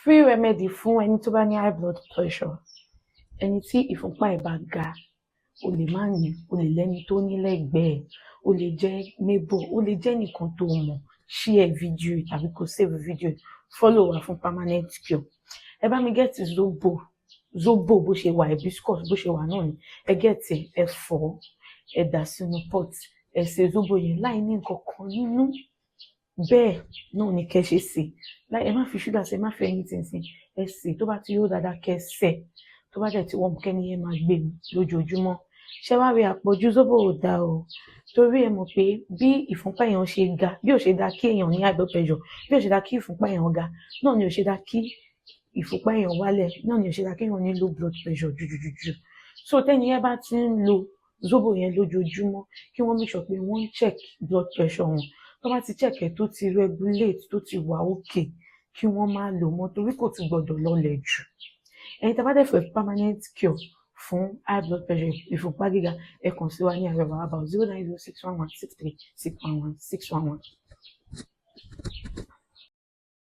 Free remedy fún ẹni tó bá ní high blood pressure. Ẹni tí ìfúnpá ẹ̀ bá ga, o lè má ní, o lè lẹ́ni tó ní lẹ́gbẹ̀ẹ́, o lè jẹ́ neighbor, o lè jẹ́ nìkan tó mọ̀. Share fídíò yìí tàbí kó save fídíò yìí, follow wa fún permanent cure. Ẹ bá mi get zobo. Zobo bó ṣe wà, hibiscus bó ṣe wà náà ni ẹ get ẹ. Ẹ fọ̀, ẹ dà sínú pot, ẹ ṣe zobo yẹn láì ní nǹkan kan nínú. Bẹ́ẹ̀ náà ni kẹ́ ṣe sè láì, ẹ má fi ṣúgà sí, ẹ má fi anything sí. Ẹ sè, tó bá ti yó dáadáa, kẹ́ sè. Tó bá dẹ̀ ti wọ́n, kẹ́ni yẹn máa gbé mi lójoojúmọ́. Ṣé wàá rí, àpọ̀jù zobo ò dáa o, torí ẹ mọ̀ pé bí ìfúnpá èèyàn ṣe ga, bí ò ṣe dáa kí èèyàn ní high blood pressure, bí ò ṣe dáa kí ìfúnpá èèyàn ga náà ni ò ṣe dáa kí ìfúnpá èèyàn wálẹ̀ náà ni ò ṣe dáa kí èèyàn ní low blood pressure jùjùjùjù. So tẹ́ni yẹn bá ti ń lo zobo yẹn lójoojúmọ́, kí wọ́n make sure pé wọ́n ń check blood pressure wọn. Tó bá ti check ẹ̀, tó ti regulate, tó ti wà okay, kí wọ́n má lò mọ́, torí kò tún gbọ́dọ̀ lọlẹ̀ jù. Ẹ̀yin tá bá dẹ̀ fẹ́ permanent cure fún high blood pressure, ìfúnpá gíga, ẹ kàn sí wa ní Arẹwà Herbal, 090611636 116 11.